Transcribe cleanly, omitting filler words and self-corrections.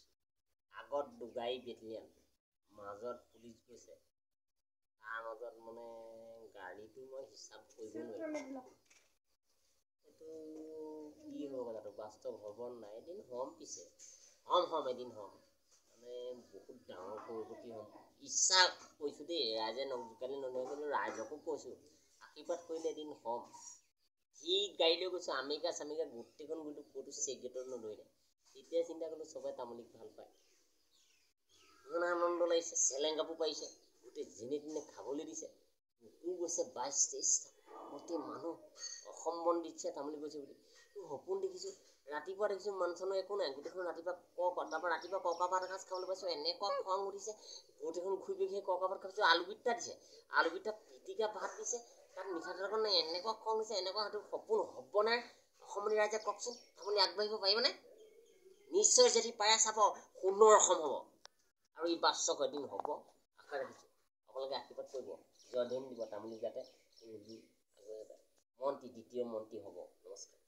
গৈছোঁ। আগত দুগাড়ী বেটেলিয়ান, মাজত পুলিচ গৈছে, তাৰ মাজত মানে গাড়ীটো মই হিচাপ কৰিব নোৱাৰিলোঁ। এইটো কি হ'ব কথাটো বাস্তৱ হ'ব নাই? এদিন হ'ম, পিছে হ'ম হ'ম এদিন হ'ম, মানে বহুত ডাঙৰ কৰোৰপতি হ'ম, ইচ্ছা কৰিছোঁ দেই। ৰাইজে নজোকালি নধৰে, কিন্তু ৰাইজকো কৈছোঁ, আশীৰ্বাদ কৰিলে এদিন হ'ম। ঠিক গাড়ী লৈ গৈছোঁ, আমেৰিকা চামেৰিকা গোটেইখন গ'লোঁ, ক'তো চেক গেটত নধৰিলে। তেতিয়া চিন্তা কৰিলোঁ, চবে তামুলীক ভাল পায়। ইমান আনন্দ লাগিছে, চেলেং কাপোৰ পাৰিছে, গোটেই যেনে তেনে খাবলৈ দিছে। কুকুৰ গৈছে 22-23টা, গোটেই মানুহ অসম বন দিছে তামুলী গৈছে বুলি। সপোন দেখিছোঁ, ৰাতিপুৱা দেখিছোঁ মানুহ চানুহ একো নাই, গোটেইখন ৰাতিপুৱা ক তাৰপৰা ৰাতিপুৱা ককা ভাত এসাঁজ খাবলৈ পাইছোঁ। এনেকুৱা খং উঠিছে, গোটেইখন ঘূৰি পকি ককা ভাত খাইছোঁ। আলুগুটিটা দিছে, আলুগুটিটা পিটিকা ভাত দিছে, তাত মিঠাতেল অকণ নাই। এনেকুৱা খং উঠিছে, এনেকুৱা সেইটো সপোন হ'বনে? অসমী ৰাইজে কওকচোন, আপুনি আগবাঢ়িব পাৰিবনে? নিশ্চয় যদি পাৰে চাব, সুন্দৰ অসম হ'ব আৰু ই বাস্তৱ এদিন হ'ব, আশা ৰাখিছোঁ। আপোনালোকে আশীৰ্বাদ কৰিব, জয় ধন দিব তামুলী যাতে আগুৱাই মন্ত্ৰী, দ্বিতীয় মন্ত্ৰী হ'ব। নমস্কাৰ।